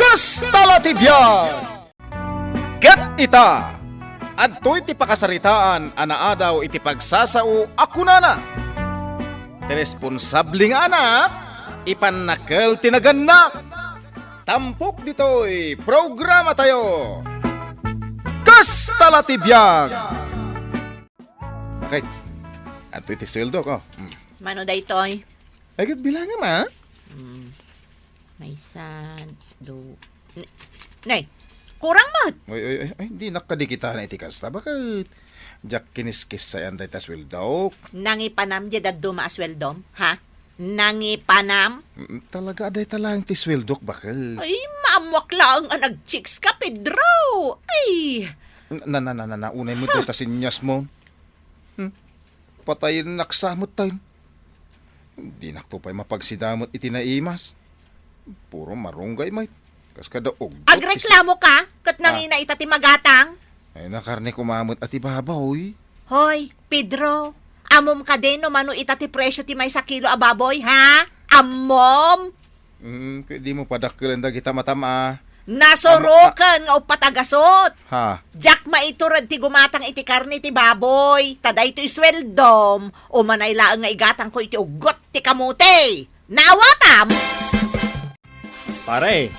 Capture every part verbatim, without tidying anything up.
Kasta la ti biag! Ket ita, adtoy ti pakasaritaan a naadaw iti pagsasao a kunana, "Ti responsable nga anak, ipannakkel ti nagannak." Tampok ditoy programatayo, Kasta la ti biag! Okay. Adtoy ti sueldo ko. Mm. Mano daytoy? Ay, ket bilangam, a? Mm. Maysa, du-, n-, nay, kurang met. Ay, ay, ay, ay, dinak kadi kitana iti kasta. Baket? Diak kiniskissayan dayta sueldok. Nangipanam diay dadduma a sueldom, ha? Nangipanam? Mm, talaga, dayta laeng ti sueldok, baket. Ay, maammoak laeng a nag-chicks ka, Pedro. Ay! Na, na, na, na, na, unay met dayta senyasmo. Hmm? Patayennak sa met tayo. Dinakto pay mapagsidamet iti naimas. Puro marunggay met. Kas kada ugdot ti sa- Agreklamo ka, ket Ah. nangina ita ti magatang? Ay, nakarne koma met a ti baboy. Hoy, Pedro, ammom kadi no mano ita ti presio ti maysa kilo a baboy, ha? Ammom? Mm, ket dimo padakkelen dagita matam a. Nasuroken nga uppat a gasut. Ha? Diak maitured ti gumatang iti karne ti baboy, ta daytoy sueldom, umanay laeng nga igatangko iti uggot ti kamote. Naawatam? Pare,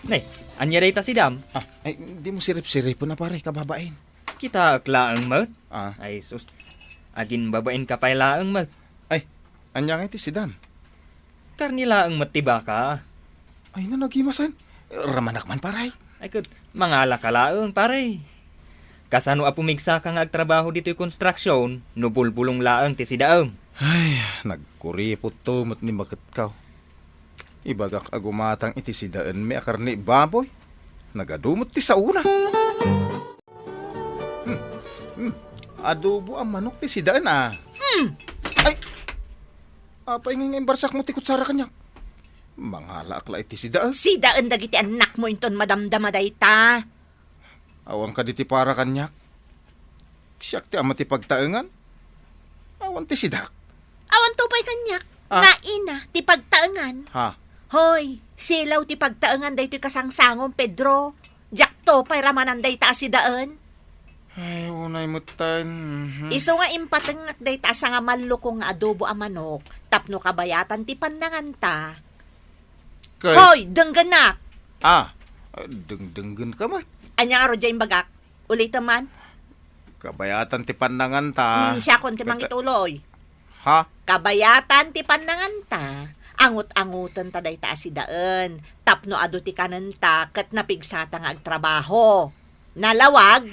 ne, ania dayta sidam? Ah, ay, dimo sirip-siripon a, pare, kababain. Kitaek laeng met. Ah. Ay, sus. Agin babain ka pay laeng met. Ay, ania ngay ti sidam? Karne laeng met ti baka. Ay, nanagimasan. Ramanak man, pare. Ay, ket, mangala ka laeng, pare. Kasano a pumigsa ka nga agtrabaho ditoy konstruksyon no bulbulong laeng ti sidaem? Ay, nagkuripot to met ni baketkaw. Ibagak a gumatang iti sidaenmi a karne baboy. Nagadu met ti saona. Hmm. Hmm. Adobo a manok ti sidaen, a. Hmm. Ay! Apay ngay nga imbarsakmo ti kutsara kaniak? Mangalaak la iti sidaen. Sidaen dagiti annakmo inton madamdama dayta. Awan kadi ti para kaniak? Siak ti ama ti pagtaengan? Awan ti sidak. Awan to pay kaniak. Ah. Nga ina ti pagtaengan. Ha? Hoy, silaw ti pagtaengan daytoy kasangsangom, Pedro. Diak to pay ramanan dayta a sidaen. Ay, unay metten. Mhm. Isu nga impatengngak dayta a sangamallukong nga adobo a manok tapno kabayatan ti pannanganta. Kay Hoy, denggennak! Ah, dengdenggen ka met. Ania ngarud diay imbagak? Ulitem man. Kabayatan ti pannanganta. Hmm, siakon ti Kata- mangituloy. Ha? Kabayatan ti pannanganta, angut-angutenta dayta a sidaen, tapno adu ti kanenta ket napigsata nga agtrabaho. Nalawag?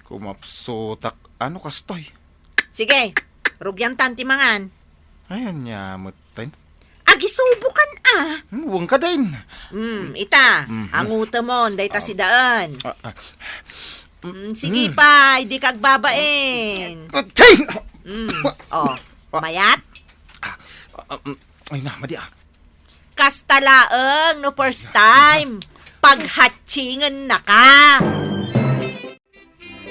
Kumapsutak. Ano kastoy? Sige, rugiantan ti mangan. Ay, ania metten? Agisubokan a. Hmm, wen ka din. Hmm, ita, Mhm. angutemon, dayta Ah. sidaen. Ah, ah. Hmm, sige Hmm. pa, di ka agbabain. Atsing! Hmm, oh, Ah. mayat? Ah, ah, mm, ay na, madi ah. Kasta laeng no first time, paghatsingenna ka.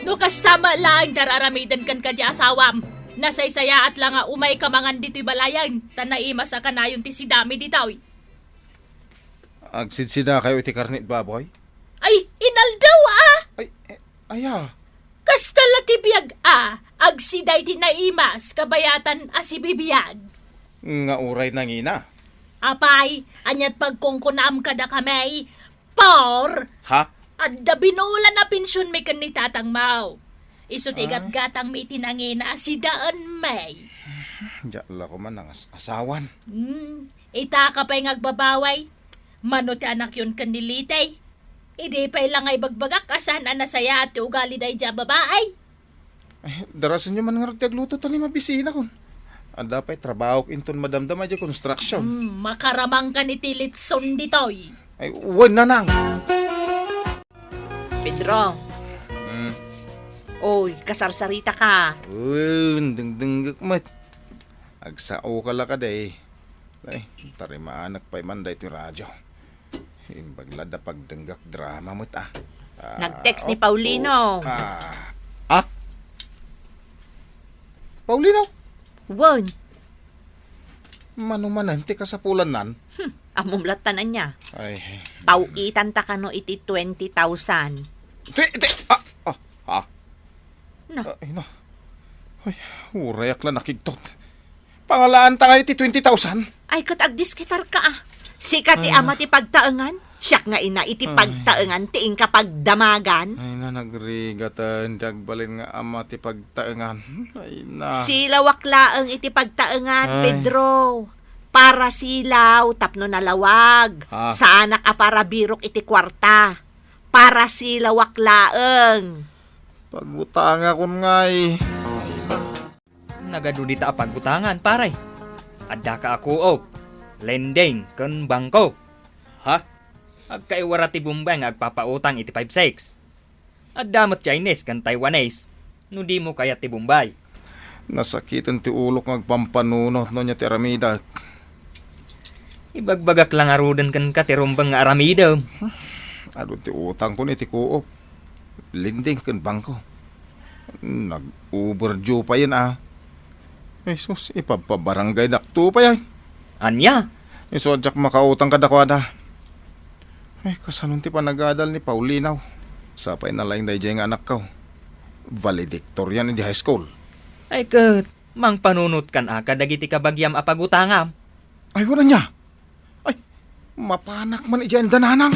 No kasta met laeng ti ar-aramiden kenka ti asawam, nasaysayaat la nga umayka mangan ditoy balayen, ta naimas a kanayon ti sidami ditoy. Agsidsidakayo iti karne ti baboy? Ay, inaldaw a! Ay, eh, aya. Kasta la ti biag a, agsida iti naimas, kabayatan a sibibiag. Nga uray nangina. Apay, aniat pagkunkunaam kadakami? Por! Ha? Adda binulan a pensionmi ken ni tatangmo. Isu ti Ah. igatgatangmi iti nangina a sidaenmi. Diak la koma nangas-asawan. Hmm, ita ka pay nga agbabaway. Mano ti anakyon ken ni Lite? Idi pay la nga ibagbagak a saan a nasayaat ti ugali daydiay a babai. Ay, darasenyo man ngarud ti agluto ta ni mabisinakon. Adda pay trabahok inton madamdama idiay construction. Hmm, makaramangkan iti litson ditoy. Ay, wen, nanang! Pedro. Hmm. Oy, kasarsarita ka. Wen, dengdenggek met. Agsao ka la kadi. Ay, tarimaanak pay man daytoy radyo. Imbag la da pagdenggak drama met, ah. Ah, Nag-text ni Paulino. Ah. Ah? Paulino? Wen. Mano manen ti kasapulannan? Hmm. Ammom latta ania? Ay. Paw-itanta kano iti twenty thousand. Ti, ti, ah, ah, ah. Na. Ay, na. Ay, urayak la nakigtot. Pangalaanta nga iti twenty thousand? Ay, ket agdiskitarka, ah. Sika ti Ay, ama na. ti pagtaengan. Siak nga ina iti Ay. pagtaengan ti inka pagdamagan. Ay, na, nagrigat, ah, ti agbalin nga ama ti pagtaengan. Ay, na. Silawak laeng iti pagtaengan, Ay. Pedro. Para silaw tapno nalawag. Ah. Saanak a para birok iti kuarta. Para silawak laeng. Pagutangakon ngay. Nagadu dita a pagutangan, pare. Addaka a co-op, lending, ken bangko. Ha? Agkaiwara ti Bombay nga agpapautang iti five six. Adda met Chinese ken Taiwanese, no dimo kayat ti Bombay. Nasakiten ti ulok nga agpampanunot no ania ti aramidek. Ibagbagak la ngaruden kenka ti rumbeng nga aramidem. Adu ti utangkon iti co-op, lending ken bangko. Nag-overdue payen, ah. Jesus, ipagpabarangaydakto pay, ay. Ania? Isu a diak makautang kadakuada. Ay, kasanon ti panagadal ni Paulinaw? Sapay nalaing daydiay nga anakko. Valedictorian idi high school. Ay ket, mangpanunotkan a kadagiti kabagiam a pagutangam. Ay, wen ania? Ay, mapanak man idiay anda, nanang.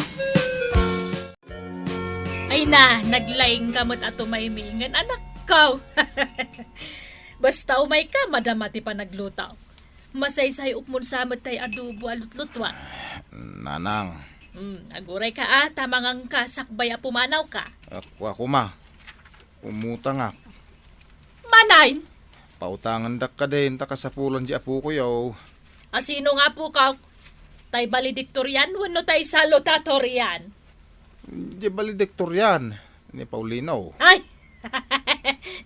Ay na, naglaingka met a tumaymingan, anakko. Basta umayka, madama ti panagluto. Masaysay-opmon sa met tay adobo a lutlutuan. Nanang. Hmm, agurayka a, ta mangangka sakbay a pumanawka. Ako, ako, ma. Umutangak. Manay? Pautangandak kadin ta kasapulan di apokoyo. Asino nga apokak? Tay valedictorian wenno tay salutatorian? Di valedictorian ni Paulino. Ay!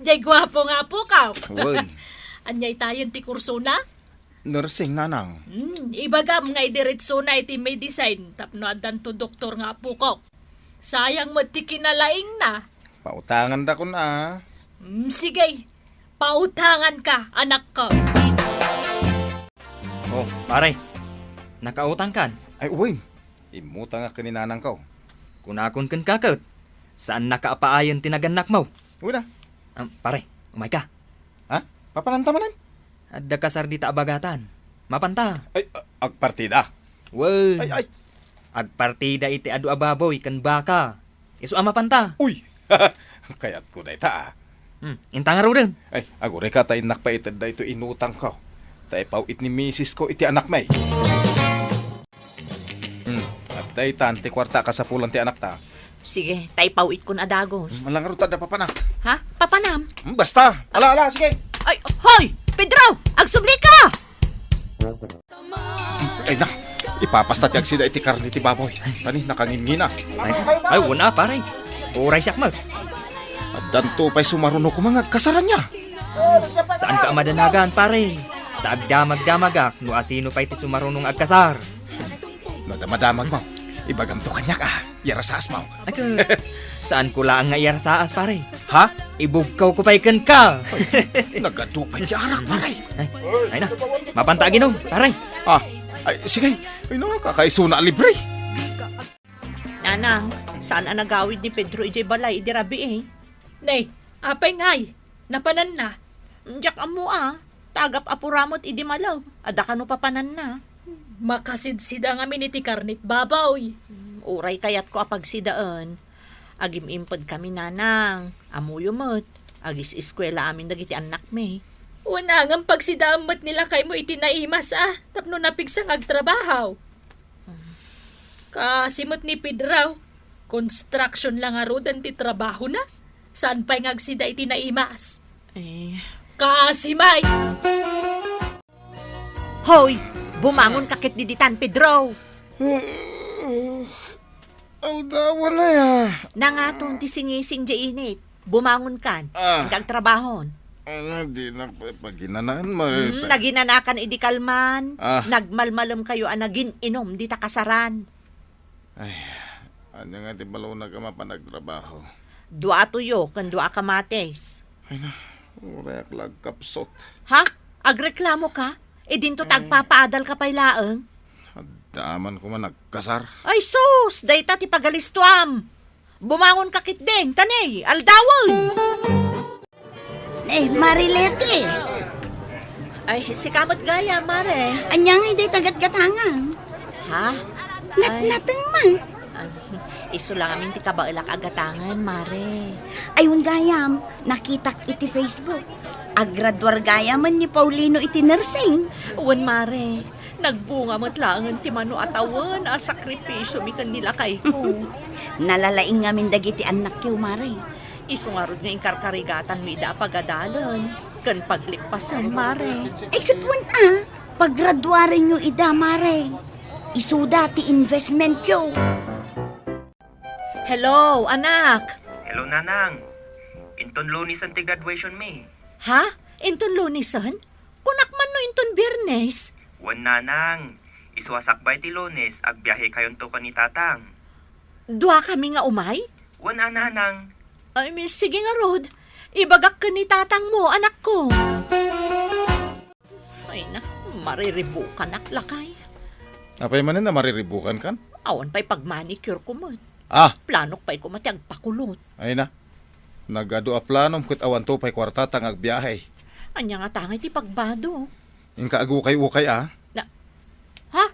Jay guapo nga apokak. Wen. Ania itayen ti kursona? Nursing, nanang. Hmm, ibagam nga idiretsona iti medicine tapno addanto doktor nga apokak. Sayang met ti kinalaingna. Pautangandakon a. Mm, sige. Pautanganka, anakko. Oh, pare. Nakautangkan? Ay, uy. Immutangak ken ni nanangko. Kunakon kenka ket, saannaka a paayen ti nagannakmo. Uy na. Am, pare, umayka. Ha? Papananta manen? Adda kasar dita a bagatan. Mapanta. Ay, a-, agpartida? Wen. Ay, ay. Agpartida iti adu a baboy ken baka. Isu a mapanta. Uy! Kayatko dayta, a. Hmm, inta ngaruden. Ay, agurayka ta innak pay ited daytoy inutangko. Ta ipaw-it ni misisko iti anakmi. Hmm, adda itan ti kuarta a kasapulan ti anakta. Sige, ta ipaw-itkon a dagus. Hmm, ala ngarud ta adda papanak. Ha? Papanam? Hmm, basta. Ala, ala, sige. Ay, hoy! Pedro! Agsublika! Ay na, ipapasta ti agsida iti karne ti baboy. Tani, nakangingina. Ay, ay, wen a, pare. Uray siak met. Addanto pay sumaruno koma nga agkasar ania. Saanka a madanagan, pare. Ta agdamagdamagak no asino pay ti sumaruno nga agkasar. No damadamagmo, ibagamto kaniak a. Iyarasaasmo. Ay, ka-, saanko laeng nga iyarasaas, pare. Ha? Ibugkawko pay kenka. Ay, nagadu pay ti arak, pare. Ay, ay na. Mapanta aginom, pare. Ah, ay, sige. Ay, no, kakaisuna a libre. Nanang, saan a nagawid ni Pedro idiay balay idi rabii? Nay, apay ngay? Napananna? Diak ammo a. Ta agap-apura met idi malem. Adda kano papananna? Makasidsidaam iti karne ti baboy. Uray kayatko a pagsidaen. Agim-impedkami, nanang. Ammoyo met. Agis-eskuela amin dagiti annakmi. Wen a ngem pagsidaem met ni lakaymo iti naimas a tapno napigsa nga agtrabaho. Kaasi met ni Pedro, construction la ngaruden ti trabahona. Saan pay nga agsida iti naimas? Eh. Kaasi met! Hoy! Bumangonka ketdi ditan, Pedro! Aldawan aya. Nangaton ti singising diay init. Bumangonkan. Ah. Inka agtrabahon. Ano, dinak pay paginanaen met. Hmm, naginanakan idi kalman. Ah. Nagmalmalemkayo a nagin-inom dita kasaran. Ay, ania nga ti balonak a mapan agtrabaho? Dua a tuyo ken dua a kamatis. Ay na, urayak la agkapsut. Ha? Agreklamoka? Idinto ta Ay. agpapaadalka pay laeng? Ad-, Daaman koma nagkasar. Ay sus, dayta ti pagalistuam. Bumangonka ketdin, ta ne, aldawen. Ne, Mare Leti. Ay, sika met gayam, Mare. Ania ngay dayta gatgatangan? Ha? Nat-, ay, nateng met. Ay, isu la ngamin ti kabaelak a gatangen, Mare. Ay, wen gayam, nakitak iti Facebook. Agraduar gayamen ni Paulino iti nursing. Wen, Mare. Nagbunga met laengen ti mano a tawen a sakripisiomi ken ni lakayko. Nalalaing ngamin dagiti annakyo, Mare. Isu ngarud nga inkarkarigatanmi ida a pagadalen ken paglippasen, Mare. Ay, ket wen a, pagraduarenyo ida, Mare. Isuda ti investmentyo. Hello, anak. Hello, Nanang. Inton Lunesen ti graduation mi. Ha? Inton Lunesen? Kunak man no inton Biernes. Wen, Nanang. Isu a sakbay ti Lunes, agbiahekayonto ken ni Tatang. Duakami nga umay? Wen a, Nanang. Ay, sige ngarud. Ibagak ken ni Tatangmo, anakko. Ay na, mariribukanak, lakay. Apay manen a mariribukankan? Awan pay pagmanicure ko met. Ah! Planok pay koma ti agpakulot. Ay na. Nagadu a planom ket awanto pay kuartata nga agbiahe. Ania ngata ngay ti pagbado? Inka agukay-ukay a. Na, ha?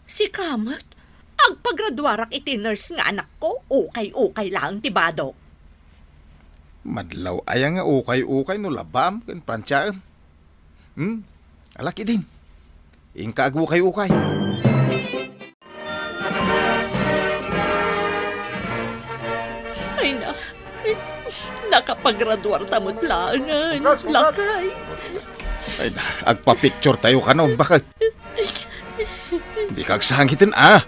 Sika met? Agpagraduarak iti nurse nga anakko, ukay-ukay laeng ti badok. Madlaw aya nga ukay-ukay no labam ken prantsaem? Hmm? Alak idin. Inka agukay-ukay. Ay na, nakapagraduarta met laengen, lakay. Ay na, agpapicture tayo kanon, baket? Dika agsangiten, ah!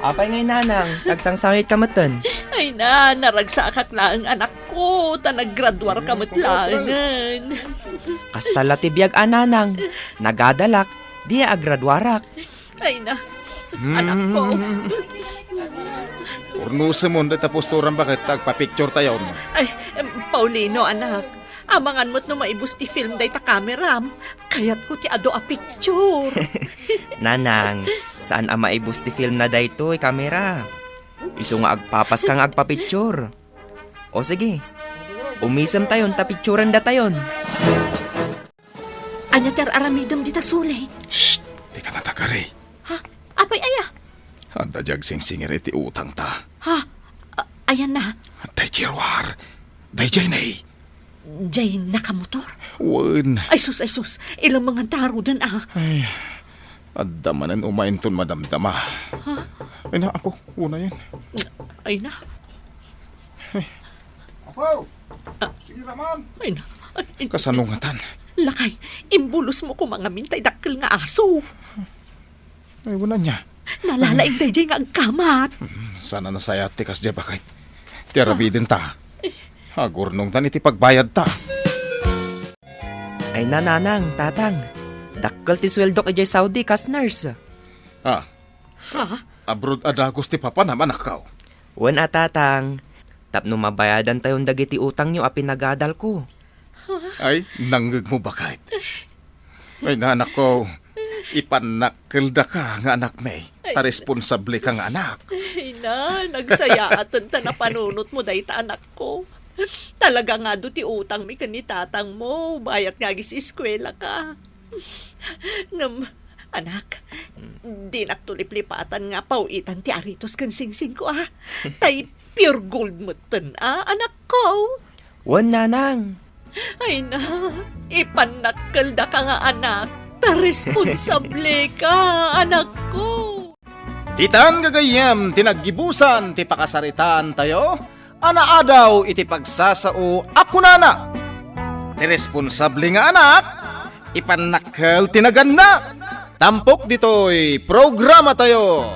Apay ngay, Nanang, tagsangsangitka metten? Ay na, naragsakak laeng, anakko, ta naggraduarka met laengen. Kasta la ti biag a, Nanang. Nagadalak, di agraduarak. Ay na, anakko. Urnusemon dayta postoram, baket, ta agpapicture tayon. Ay, em, Paulino, anak, amangan met no maibus ti film dayta kameram. Kayatko ti adu a picture. Nanang, saan a maibus ti filmna daytoy kamera. Isu nga agpapaska nga agpapicture. O sige, umisemtayon ta picturendatayon. Ania ti ar-aramidem dita, Sule? Shh! Dika natagari. Ha? Apay aya? Adda diay agsingsingir iti utangta. Ha? A-, ayan na? Daydiay ruar. Daydiay ne. Diay nakamotor? Wen. Ay sus, ay sus. Ilamanganta ngaruden a. Ay, adda manen umayen ton madamdama. Ha? Ay na, apo, unayen. Ay na. Apo! Sige, Ramon! Ay na. Ay, kasano ngatan? Lakay, imbulosmo koma ngamin tay dakkel nga aso. Ay, wen ania? Nalalaing daydiay nga agkamat. Hmm, saan a nasayaat ti kasdiay, baket. Ti aramidenta. Agurnongtan iti pagbayadta. Ay na, Nanang, Tatang. Dakkel ti sueldok idiay Saudi kas nurse. Ah. Ha? Abroad a dagus ti papanam, anakko. Wen a, Tatang. Tapno mabayadantayon dagiti utangyo a pinagadalko. Ay, nangngegmo, baket. Ay, na, anakko, ipannakkeldaka nga anakmi, ta responsableka nga anak. Ay na, nagsayaaten ta napanunotmo dayta, anakko. Talaga nga adu ti utangmi ken ni tatangmo, bayat nga agis-eskuelaka. Ngem, anak, dinakto liplipatan nga paw-itan ti aritos ken singsingko, a. Tay pure gold metten, a, anakko. Wen, Nanang. Ay na, ipannakkeldaka nga anak, ta responsableka, anakko. Ditan gagayyem ti naggibusan ti pakasaritaantayo a naadaw iti pagsasao a kunana, ti responsable nga anak, ipannakkel ti naganna. Tampok ditoy programatayo,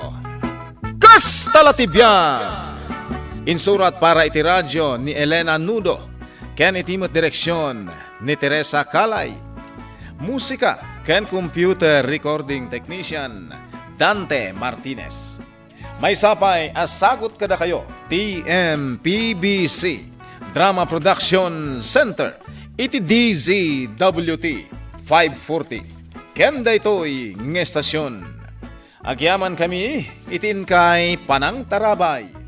Kasta la ti Biag! Insurat para iti radio ni Elena Nudo, ken iti met direksion ni Teresa Calay. Musika ken computer recording technician, Dante Martinez. Maysa pay a sagut kadakayo ti M P B C Drama Production Center iti D Z W T five forty. Ken daytoy nga estasion, Agyamankami iti inkay panangtarabay.